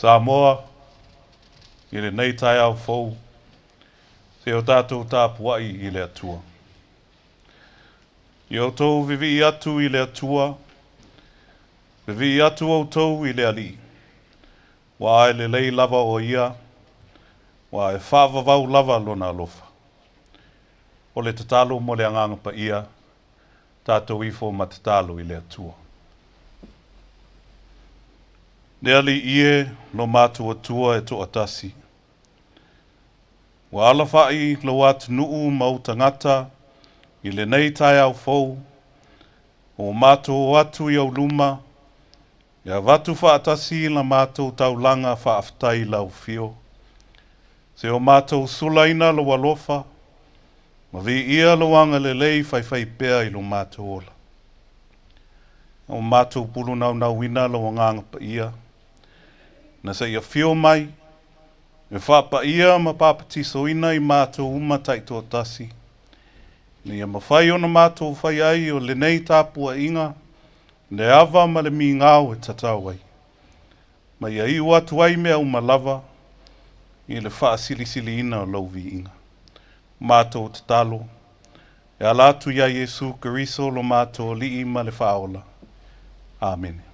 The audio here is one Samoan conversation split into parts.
Samoa, i lenei taeao fou, se o tatou tapuai i le Atua. Ia outou vivii atu i le Atua, vivii atu outou i le Alii, aua e lelei lava o ia, aua e faavavau lava lona alofa. O le tatalo mo le Agaga Paia, tatou ifo ma tatalo i le Atua. Le Alii e, lo matou Atua e toatasi, ua alafa'i lou atunuu ma ou tagata i lenei taeao fou, ua matou o atu i ou luma, e avatu faatasi la matou taulaga faafetai i lau afio. Se o matou sulaina lou alofa, ma viia lou agalelei faifaipea i lo matou ola. Ua matou pulunaunauina lou Agaga Paia, na se i afio mai, e faapaia ma papatisoina i matou uma taitoatasi, ina ia mafai ona matou fai ai o lenei tapuaiga, le ava ma le migao e tatau ai. Ma ia iu atu ai mea uma lava i le faasilisiliina o lou viiga. Matou tatalo, e ala atu iā Iesu Keriso lo matou Alii ma le Faaola. Amene.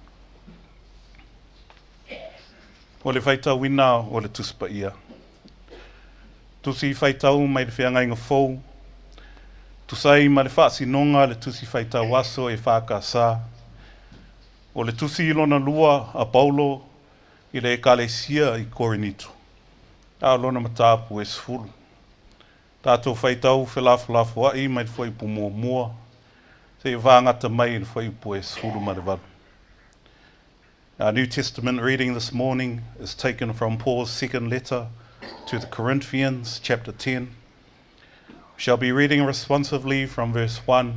O le faitauina o le Tusi Paia. Tusi faitau mai le Feagaiga Fou, tusa ai ma le faasinoga a le Tusi Faitau Aso EFKS, o le tusi lona lua a Paulo i le Ekalesia i Korinito, a o lona mataupu e 10. Tatou faitau felafolafoai mai le fuaiupu muamua seia vagata mai i le fuaiupu e 18. Our New Testament reading this morning is taken from Paul's second letter to the Corinthians, chapter 10. We shall be reading responsively from verse 1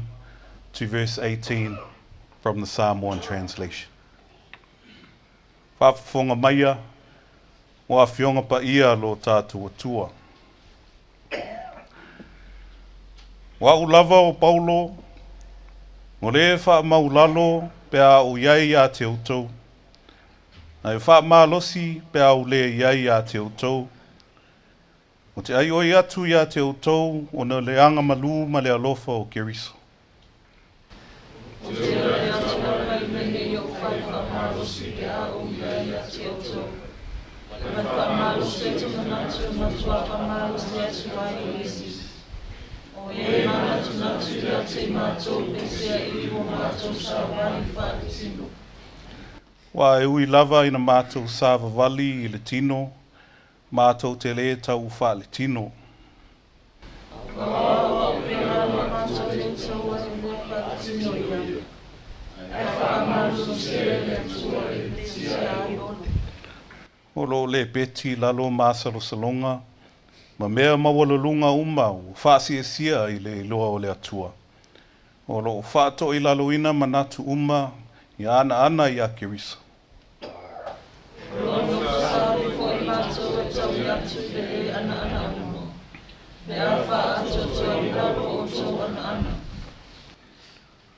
to verse 18 from the Samoan translation. Faafofoga maia o Afioga Paia lo tatou Atua. O a'u lava o Paulo, o lē faamaulalo pe a ou i ai iā te outou, ae faamalosi pe a ou lē i ai iā te outou, ou te ʻaiʻoi atu iā te outou ona o le agamalū ma le alofa o Keriso. Ou te ʻoi atu lava i mea nei ou fai faamalosi pe a ou i ai ia te outou. Ma le faamalosi atu manatu e matua faamalosi atu ai i isi. O e manatunatu ia te matou peiseai ua matou savali faaletino. Aua e ui lava ina matou savavali i le tino, matou te lē tau faaletino. O a auupega ma matou te taua e lē faaletino ia, ae faamalosia e le Atua e petia ai olo. O lo o lepeti i lalo masalosaloga ma mea maualuluga uma ua faasiasia i le iloa o le Atua. O lo o faatoilaloina manatu uma ia anaana iā Keriso. O lo o nofo saole foi matou e taui atu i le lē anaana uma, pe a faaatoatoa i lalo outou anaana.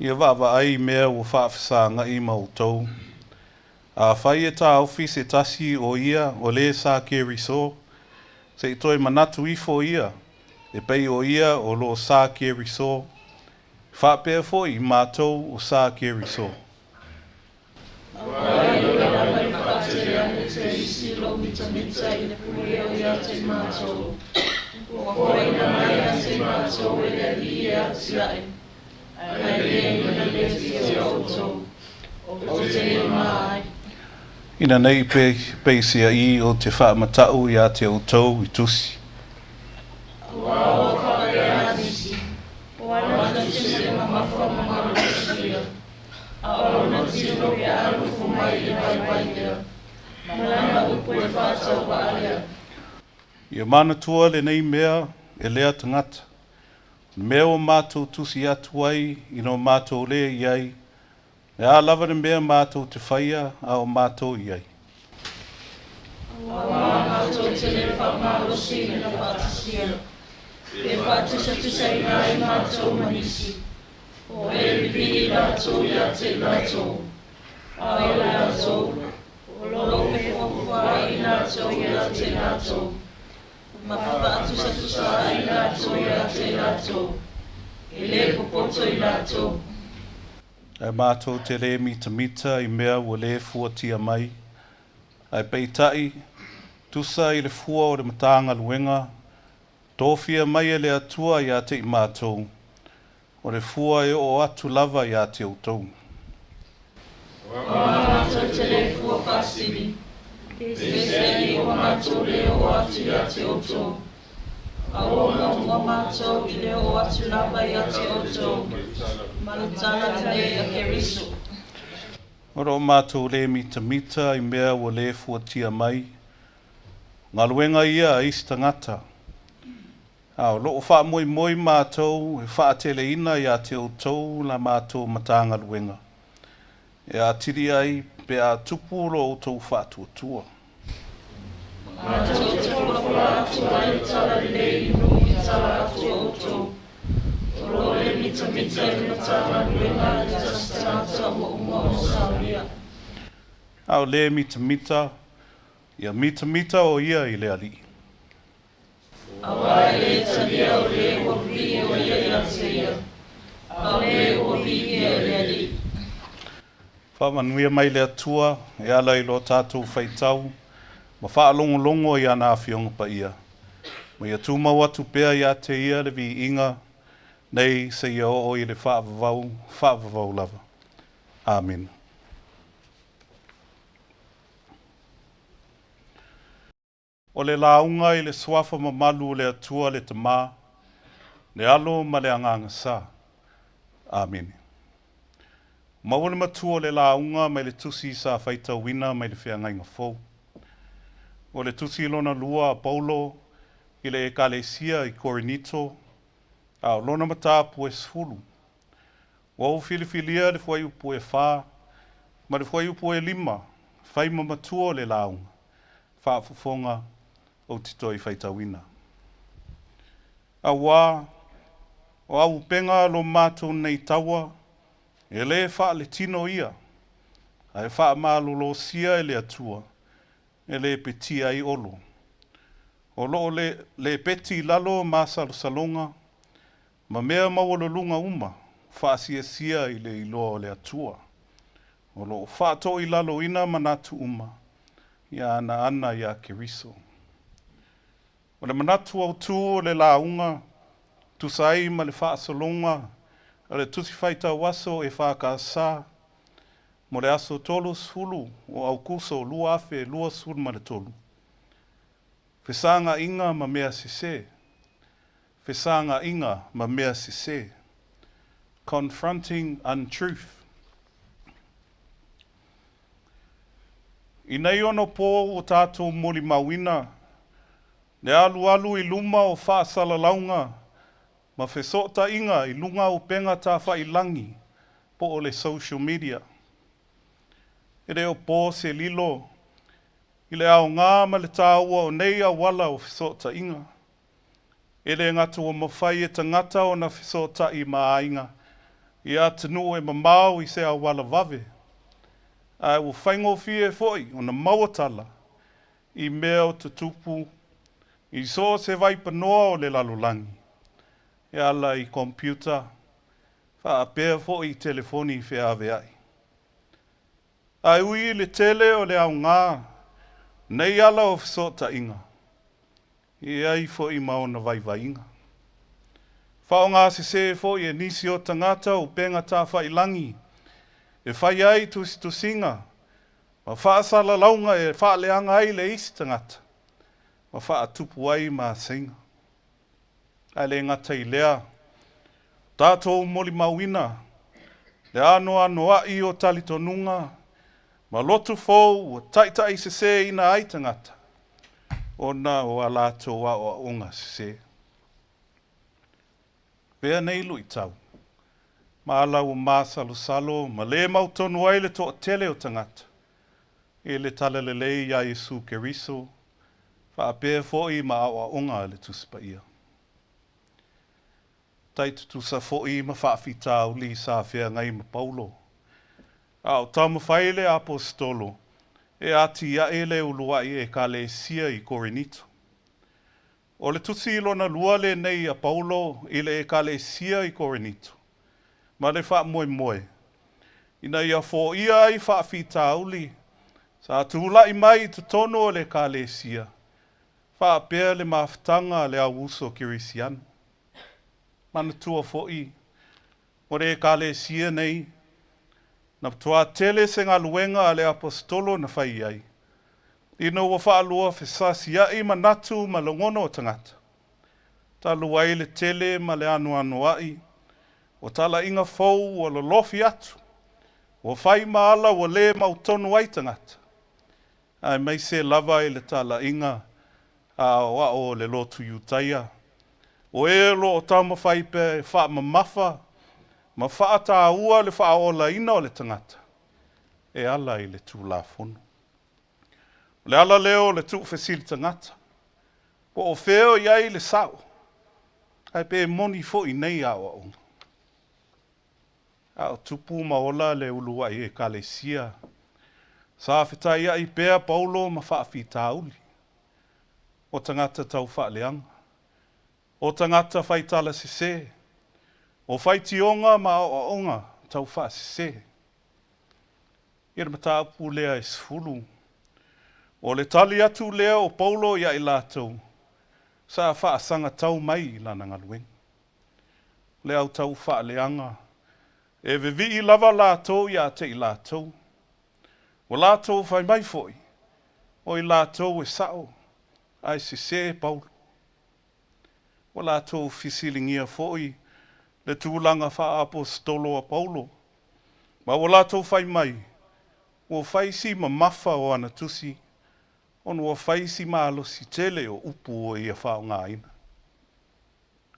Ia vaavaai i mea ua faafesagaʻi ma outou. Afai e taofi se tasi o ia o lē sa Keriso, se i toe manatu ifo ia, e pei o ia o lo o sa Keriso, faapea foi matou o sa Keriso. Aua e iloa lava e faatele ane te isi lou mitamita i le pule o ia te matou, ua foaina mai ia te matou e le Alii e atiae, ae le ina le fia o outou, ou te le ma ai. Ina nei peiseai ou te faamata'u iā te outou i tusi. Aua ua faapea nisi, o ana tusi e mamafa ma malosi ia, a o lona tino pe a nofo mai e vaivai lea. Ma lana upu e faatauvaa lea. Ia manatua lenei mea e lea tagata, o le mea ua matou tusi atu ai ina ua matou le i ai, le a lava le mea matou te faia a o matou i ai. Aua matou te le faamalosi i na faatasia, pe faatusatusaina ai matou ma nisi, o e pipii latou ia te i latou, a o latou, o lo o fefuafuaai latou ia te i latou, ma faatusatusa ai latou ia te i latou, e le popoto i latou. Ae matou te le mitamita i mea ua le fuatia mai, ae peitai, tusa i le fua o le Matagaluega, tofia mai e le Atua ia te i matou, o le fua e oo atu lava ia te outou. Aua matou te le fua faasili, peiseai ua matou le oo atu ia te outou, a ua muamua matou i le oo atu lava ia te outou ma le tala lelei a Keriso. O lo o matou le mitamita i mea ua le fuatia mai, o galuega ia a isi tagata, a o lo o faamoemoe matou e faateleina ia te outou la matou Matagaluega, e atili ai pe a tupu lo outou faatuatua. Matou te pulapola atu ai le tala lelei i nuu i tala atu o outou, o lo o le mitamita i le Matagaluega a le tasi tagata ua uma ona saunia. A o le mitamita, ia mitamita o ia i le Alii. Aua e le talia o le ua pipii o ia ia te ia, a o le ua viia e le Alii. Faamanuia mai le Atua e ala i lo tatou faitau ma faalogologo i ana Afioga Paia, ma ia tumau atu pea ia te ia le viiga nei seia oo i le faavavau faavavau lava. Amene. O le lauga i le suafa mamalu o le Atua le Tama, le Alo ma le Agaga Sa. Amene. Maua le matua o le lauga mai le tusi sa faitauina mai le Feagaiga Fou. O le tusi lona lua a Paulo i le Ekalesia i Korinito, a o lona mataupu e 10. Ua ou filifilia le fuaiupu e 4 ma le fuaiupu e 5 fai ma matua o le lauga, faafofoga ou te toe faitauina. Aua o auupega lo matou nei taua, e le faaletino ia, ae faamalolosia e le Atua, e lepetia ai olo. O lo o lepeti i lalo masalosaloga, ma mea maualuluga uma, faasiasia i le iloa o le Atua. O lo o faatoilaloina manatu uma, ia ana ana ia Keriso. O le manatu autu o le lauga, tusa ai ma le faasologa o le tusi faitau aso EFKS mo le aso 30 o Aukuso 2023. Fesaga'iga ma mea sesē. Fesaga'iga ma mea sesē. Confronting untruth. I nei ono pō ua tatou molimauina le alualu i luma o faasalalauga ma fesootaiga i luga upega tafailagipo o le social media. E le o po se lilo i le aoga ma le tāua o nei auala o fesootaiga. E le gata ua mafai e tagata ona fesootai ma aiga i atunuu e mamao i se auala vave, ae ua faigofie foi ona maua tala i mea o tutupu i so o se vaipanoa o le lalolagi e ala i computer faapea foi i telefoni feaveai. Ae ui i le tele o le aoga nei ala o fesootaiga, e ai foi ma ona vaivaiga. Faaaogasesē foi e nisi o tagata upega tafailagiʻ e fai ai tusitusiga ma faasalalauga e faaleaga ai le isi tagata ma faatupu ai maseiga. Ae le gata i lea, tatou molimauina le anoanoa'i o talitonuga. ma lotu fou ua taitaiseseina ai tagata ona o a latou aoaoga sese. Avea nei luitau ma ala ua masalosalo ma lē mautonu ai le toatele o tagata i le Talalelei iā Iesu Keriso faapea foi ma aoaoga a le Tusi Paia. Tai tutusa foi ma faafitauli sa feagai ma Paulo, a o taumafai le Aposetolo e atiae le uluai Ekalesia i Korinito. O le tusi lona lua lenei a Paulo i le Ekalesia i Korinito, ma le faamoemoe, ina ia foia ai faafitauli sa tulai mai i totonu o le Ekalesia, faapea le mafutaga a le au uso kerisiano. Manatua foi, o le Ekalesia nei, na matuā tele se galuega a le Aposetolo na fai ai, ina ua faalua fesasia'i manatu ma lagona o tagata, talu ai le tele ma le anoanoa'i o talaiga fou ua lolofi atu, ua fai ma ala ua lē mautonu ai tagata, aemaise lava i le talaiga aoao o le lotu Iutaia, o e o lo o taumafai pea e faamamafa ma faataua le faaolaina o le tagata e ala i le Tulafono. O le ala lea o le tuufesili tagata, po o fea o i ai le sao, ae pe moni foi nei aoaoga. A o tupu ma ola le uluai Ekalesia, sa fetaiai pea Paulo ma faafitauli, o tagata taufaaleaga, o tagata faitala sese, o faitioga ma aoaoga taufaasese. I le mataupu lea e 10, o le tali atu lea o Paulo ia i latou sa faasagatau mai i lana galuega. O le au taufaaleaga, e vevii lava latou ia te i latou. Ua latou fai mai foi, o i latou e sao, ae sese Paulo. Ua latou fesiligia foi le tulaga faaaposetolo a Paulo, ma ua latou fai mai, ua fai si mamafa o ana tusi, ona ua fai si malosi tele o upu ua ia faaaogaina.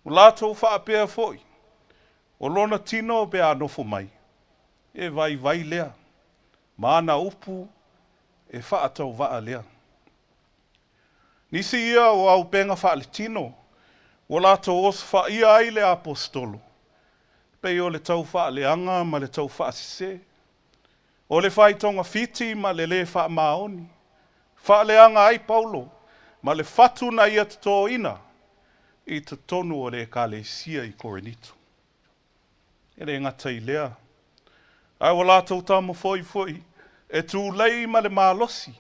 Ua latou faapea foi, o lona tino pe a nofo mai, e vaivai lea, ma ana upu e faatauvaa lea. Nisi ia o auupega faaletino ua latou osofaia ai le Aposetolo, pei o le taufaaleaga ma le taufaasese, o le fai togafiti ma le lē faamaoni, faaleaga ai Paulo ma le fatu na ia totoina i totonu o le Ekalesia i Korinito. E le gata i lea, ae ua latou taumafai foi e tulei ma le malosi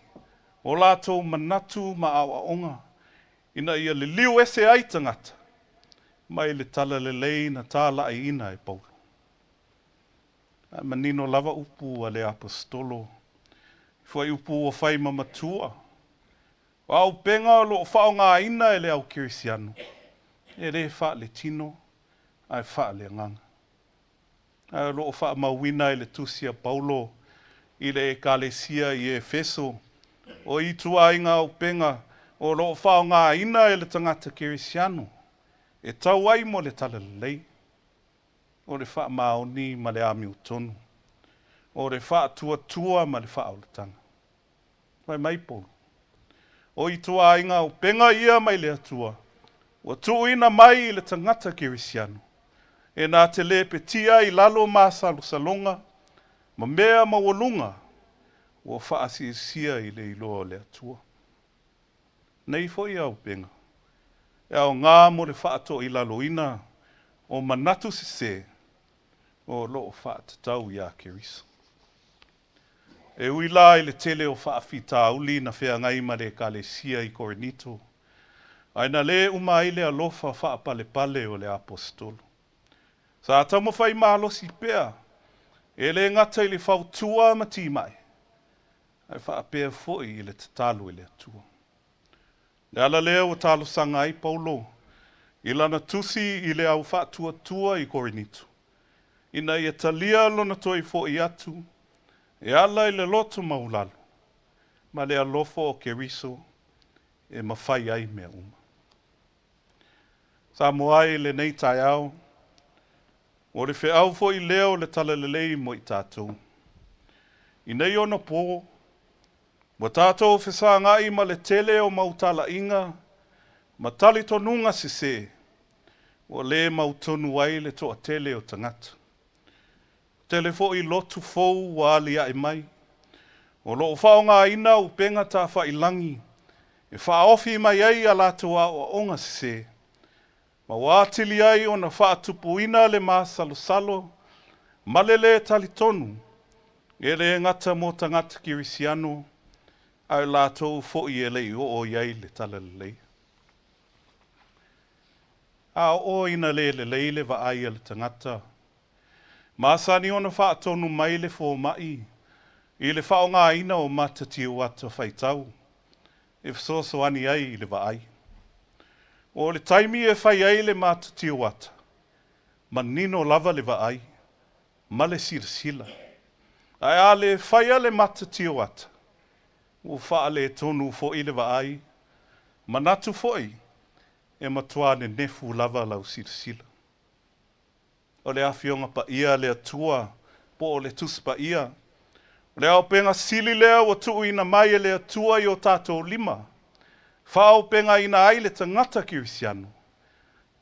o latou manatu ma aoaoga ina ia liliu ese ai tagata mai le talalelei na talaiina e Paulo. Ae manino lava upu a le Aposetolo, i fuaiupu ua fai ma matua, o auupega o lo o faaaogaina e le au kerisiano, e lē faaletino ae faaleagaga. Ae o lo o faamauina i le tusi a Paulo i le Ekalesia i Efeso, o ituaiga auupega o lo o faaaogaina e le tagata kerisiano e tau ai mo le talalelei, o le faamaoni ma le amiotonu, o le faatuatua ma le faaolataga. Fai mai Paulo, o ituaiga auupega ia mai le Atua, ua tuuina mai i le tagata kerisiano, e na te lepetia i lalo masalosaloga ma mea maualuga ua faasiasia i le iloa o le Atua. Nei foi auupega, e aoga mo le faatoilaloina o manatu sese o lo o faatatau iā Keriso. E ui la i le tele o faafitauli na feagai ma le Ekalesia i Korinito, ae na lē uma ai le alofa faapalepale o le Aposetolo. Sa taumafai malosi pea, e lē gata i le fautua ma timai, ae faapea foi i le tatalo i le Atua. Le ala lea ua talosaga ai Paulo i lana tusi i le au faatuatua i Korinito, ina ia talia lona toe fo'i atu, E ala i le loto maualalo ma le alofa o Keriso e mafai ai mea uma. Samoa e i lenei taeao, o le feau foi lea o le Talalelei mo i tatou. I nei ona po, ua tatou fesagai ma le tele o mau talaiga ma talitonuga sese, ua le mautonu ai le toatele o tagata. Tele foi lotu fou ua aliae mai, o lo o faaaogaina upega tafailagi e faaofi mai ai a latou aoaoga sese, ma ua atili ai ona faatupuina le masalosalo ma le lē talitonu, e le gata mo tagata kerisiano, ae latou foi e le i oo i ai le Talalelei. A oo ina le lelei le vaai a le tagata, masani ona faatonu mai le fomai i le faaaogaina o mata tiuata faitau e fesoasoani ai i le vaai. O le taimi e fai ai le mata tiuata, manino lava le vaai ma le silasila. Ae a le faia le mata tiuata, ua faaletonu foi le vaai, manatu foi e matua nenefu lava lau silasila. O le Afioga Paia a le Atua po o le Tusi Paia, o le auupega sili lea ua tuuina mai e le Atua i o tatou lima, faaauupegaina ai le tagata kerisiano,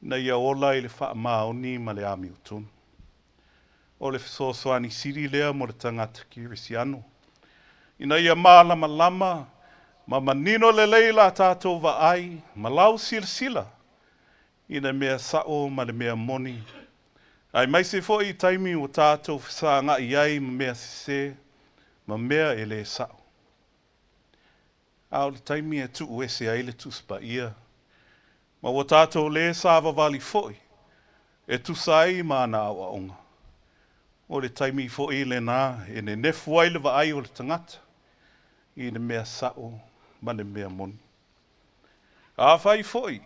ina ia ola i le faamaoni ma le amiotonu. O le fesoasoani sili lea mo le tagata kerisiano, ina ia malamalama ma manino lelei la tatou vaai ma lau silasila i le mea sao ma le mea moni, aemaise foi i taimi ua tatou fesagai ai ma mea sese ma mea e le sao. A o le taimi e tuuese ai le Tusi Paia, ma ua tatou lē savavali foi e tusa ai ma ana aoaoga, o le taimi foi lena e nenefu ai le vaai o le tagata i le mea sao ma le mea moni. Afai foi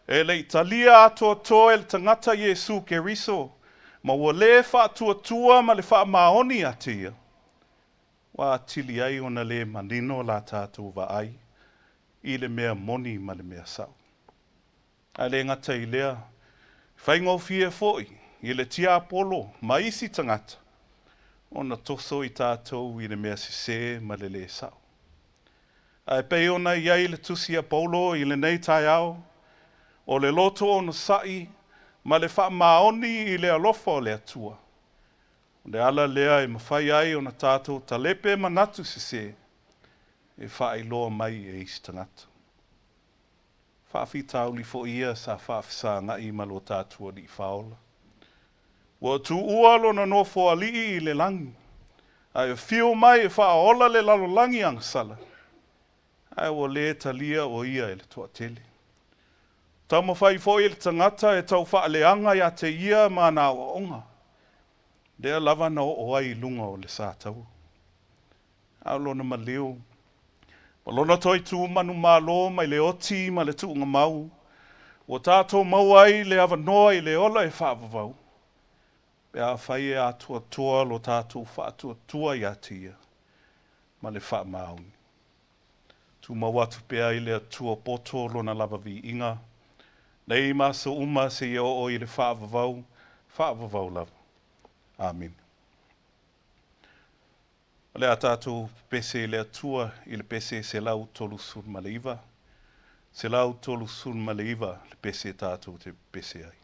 e le i talia atoatoa e le tagata Iesu Keriso, ma ua lē faatuatua ma le faamaoni ia te ia, ua atili ai ona le manino la tatou vaai i le mea moni ma le mea sao. Ae le gata i lea, e faigofie foi i le tiapolo ma isi tagata ona toso i tatou i le mea sese ma le lē sao. Ae pei ona i ai le tusi a Paulo i lenei taeao, o le loto onosai ma le faamaoni i le alofa o le Atua, o le ala lea e mafai ai ona tatou talepe manatu sese e faailoa mai e isi tagata. Faafitauli foi ia sa faafesagai ma lo tatou Alii Faaola. Ua tuua lona nofoalii i le lagi, ae afio mai e faaola le lalolagi agasala, ae ua lē talia o ia e le toatele. Taumafai foi le tagata e tau faaleaga ia te ia ma ana aoaoga, lea lava na oo ai i luga o le sataua. A o lona maliu ma lona toe tu manumalo mai le oti ma le tuugamau, ua tatou maua ai le avanoa i le ola e faavavau, pe afai e atoatoa lo tatou faatuatua ia te ia ma le faamaoni. Tumau atu pea i le Atua poto lona lava viiga, nei ma aso uma seia oo i le faavavau, faavavau lava. Amene. O le a tatou pese i le Atua i le pese 139, 139 le pese tatou te pese ai.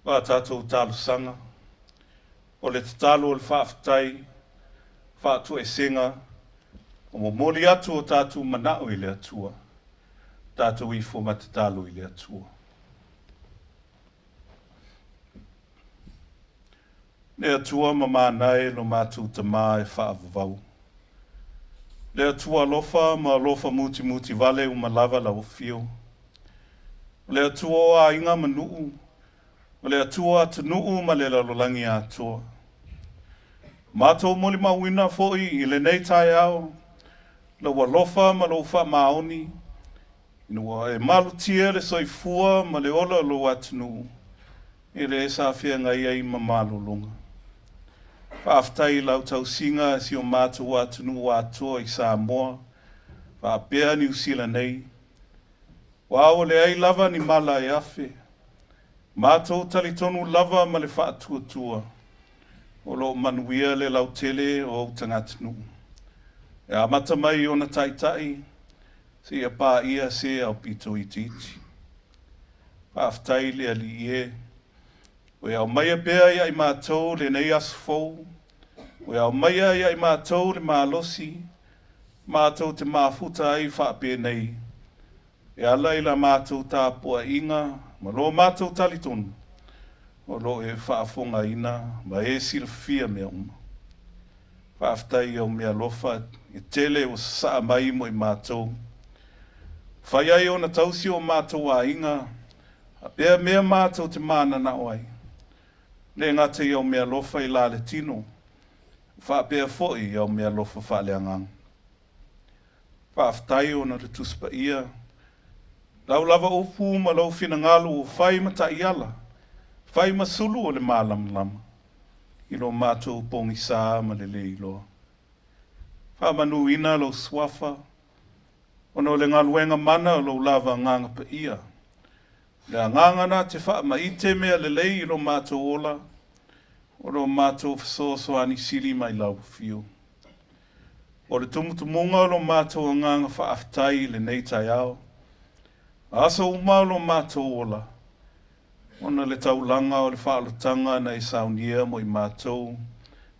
A tatou talosaga, o le tatalo o le faafetai, faatoesega, o momoli atu o tatou manao i le Atua, tatou ifo ma tatalo i le Atua. Le Atua mamana e lo matou Tamā e faavavau. Le Atua alofa ma alofa mutimuti vale uma lava lau afio. O le Atua o aiga ma nuu, o le Atua atunuu ma le lalolagi atoa. Matou molimauina foi i lenei taeao, lou alofa ma lou faamaoni, ina ua e malutia le soifua ma le ola o lou atunuu, i le sa feagai ai ma malologa. Faafetai i lau tausiga si o matou atunuu atoa i Samoa, faapea Niu Sila nei. Ua ao leai lava ni mala e afe, matou talitonu lava ma le faatuatua, o lo o manuia le lautele o ou tagatanuu. E amata mai i ona taitai, seia paia se aupito itiiti. Faafetai le Alii e, ua e aumaia pea ia i matou lenei aso fou, ua e aumaia ia i matou le malosi, matou te mafuta ai faapenei, e ala i la matou tapuaiga ma lo matou talitonu, o lo o e faafofogaina ma e silafia mea uma. Faafetai i au meaalofa e tele ua sasaa mai mo i matou. Fai ai ona tausi o matou aiga, faapea mea matou te mananao ai. Le gata i au meaalofa i la le tino, faapea foi i au meaalofa faaleagaga. Faafetai ona le Tusi Paia, lau lava upu ma lou finagalo ua fai ma taiala, fai ma sulu o le malamalama, i lo matou pogisa ma le le iloa. Faamanuina lou suafa, ona o le galuega mana o lou lava agaga paia. Le agaga na te faamaite mea lelei i lo matou ola, o lo matou fesoasoani sili mai lau afio. O le tumutumuga o lo matou agaga faafetai i lenei taeao, aso uma o lo matou ola, ona le taulaga o le faaolataga na e saunia mo i matou,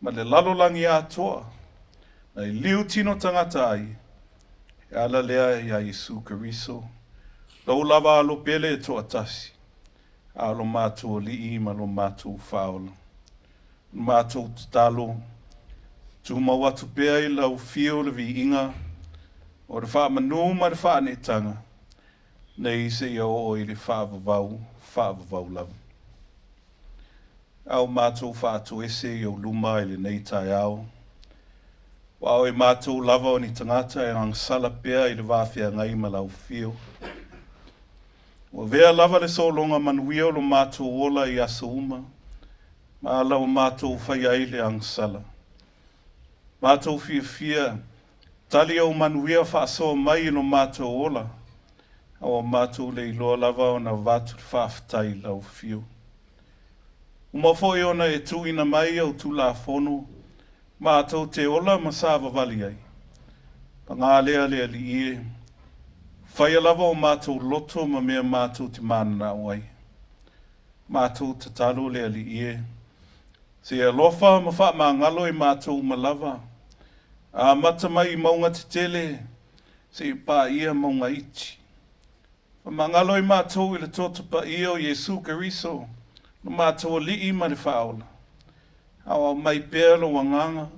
ma le lalolagi atoa, na i liu tino tagata ai, e ala lea ia Iesu Keriso, lou lava alo pele e toatasi, a o lo matou Alii ma lo matou Faaola. Matou tatalo, tumau atu pea i lau afio le viiga, o le faamanu ma le faaneetaga, nei seia oo i le faavavau, faavavau lava. A o matou faatoese i ou luma i lenei taeao, ua o e matou lava o ni tagata e agasala pea i le vafeagai ma lau afio. Ua avea lava le sologa manuia o lo matou ola i aso uma, ma ala o matou fai ai le agasala. Matou fiafia, tali au manuia faasoa mai i lo matou ola, a ua matou le iloa lava ona avatu le faafetai i lau afio. Uma foi ona e tuuina mai au Tulafono, matou te ola ma savavali ai. Paga lea le Alii e, faia lava o matou loto ma mea matou te mananao ai. Matou tatalo le Alii e, se alofa ma faamagalo i matou uma lava, amata mai i mauga tetele, seia paia mauga iti. Faamagalo i matou i le toto paia o Iesu Keriso, lo matou Alii ma le Faaola. Aoao mai pea lou agaga,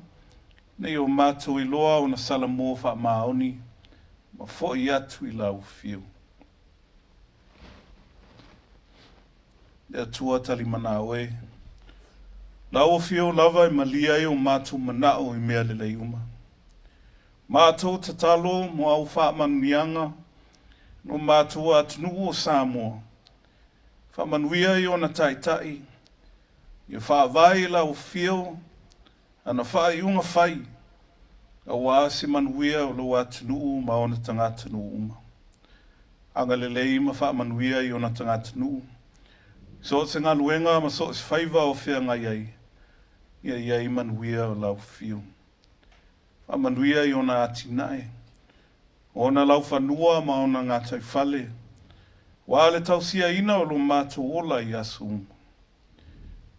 nei o matou iloa ona salamo faamaoni, ma foi atu i lau afio. Le Atua talimana oe, lau afio lava e malie ai o matou manao i mea lelei uma. Matou tatalo mo au faamanuiaga no matou atunuu o Samoa, faamanuia i ona taitai, ia faavae i lau afio. Ana faaiuga fai, auā se manuia o lou atunuu ma ona tagatanuu uma. Agalelei ma faamanuia i ona tagatanuu, i so o se galuega ma so o se faiva o feagai ai, ia i ai manuia o lau afio. Faamanuia i ona atinae, ona laufanua ma ona gataifale, aua le tausiaina o lo matou ola i aso uma.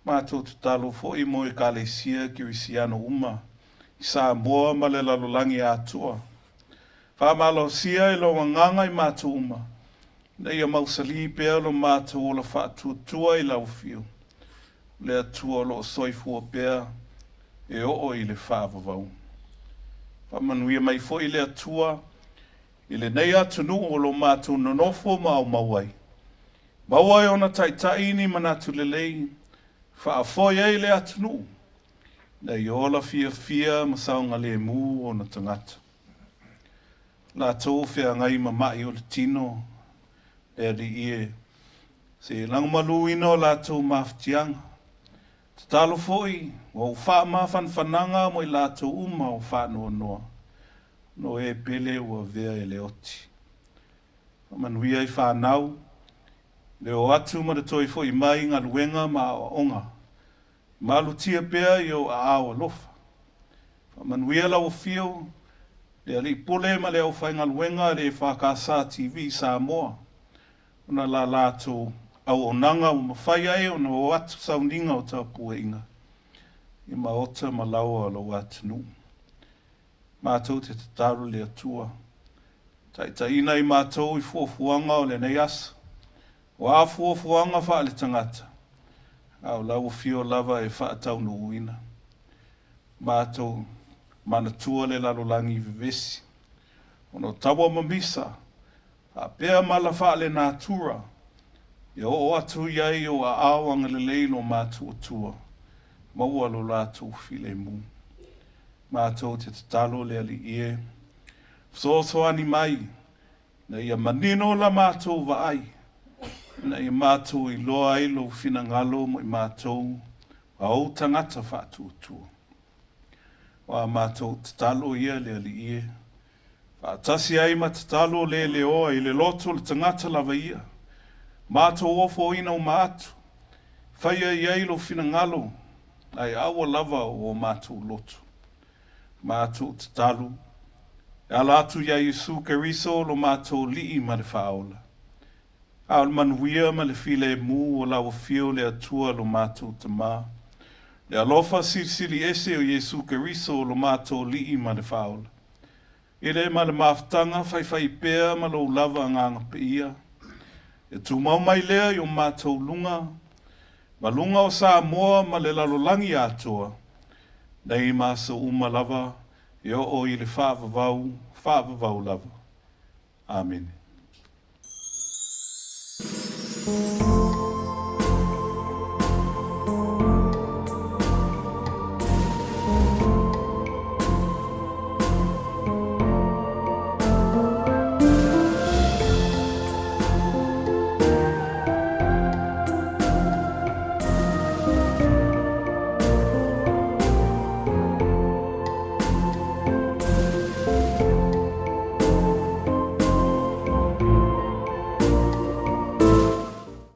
Matou tatalo foi mo Ekalesia Kerisiano uma i Samoa ma le lalolagi atoa. Faamalosia e lou Agaga i matou uma, ina ia mausali pea lo matou ola faatuatua i lau afio, le Atua o lo o soifua pea e oo i le faavavau. Faamanuia mai foi le Atua i lenei atunuu o lo matou nonofo ma aumau ai. Maua e ona taitai ni manatu lelei, faafoe ai le atunuu, ina ia ola fiafia ma saogalemu ona tagata. Latou o feagai ma ma'i o le tino, le Alii e, se i lagomaluina o latou mafatiaga. Tatalo foi ua ou faamafanafanaga mo i latou uma o faanoanoa, no e pele ua avea e le oti. Faamanuia i fanau, le o atu ma le toe fo'i mai i galuega ma aoaoga. Malutia pea i ou aao alofa. Faamanuia lau afio, le Alii Pule ma le aufaigaluega a le EFKS TV Samoa, ona la latou auaunaga ua mafai ai ona o atu sauniga o tapuaiga i maota ma laoa o lou atunuu. Matou te tatalo le Atua, taitaiina i matou i fuafuaga o lenei aso, o a fuafuaga faaletagata, a o lau afio lava e faataunuuina. Matou manatua le lalolagi vevesi, ona o taua mamisa, faapea mala faalenatura, ia oo atu i ai ou aao agalelei lo matou Atua, maua lo latou filemu. Matou te tatalo le Alii e, fesoasoani mai, ina ia manino la matou vaai, ina ia matou iloa ai lou finagalo mo i matou a ou tagata faatuatua. O a matou tatalo ia le Alii e, faatasi ai ma tatalo leleoa i le loto o le tagata lava ia, matou ofoina uma atu, faia i ai lou finagalo, ae aua lava o o matou loto. Matou tatalo, e ala atu iā Iesu Keriso lo matou Alii ma le Faaola. A o le manuia ma le filemu o lau afio le Atua lo matou Tamā, le alofa silisili ese o Iesu Keriso lo matou Alii ma le Faaola, i le ma le mafutaga faifaipea ma lou lava Agaga Paia, e tumau mai lea i o matou luga, ma luga o Samoa ma le lalolagi atoa, nei ma aso uma lava e oo i le faavavau, faavavau lava. Amene.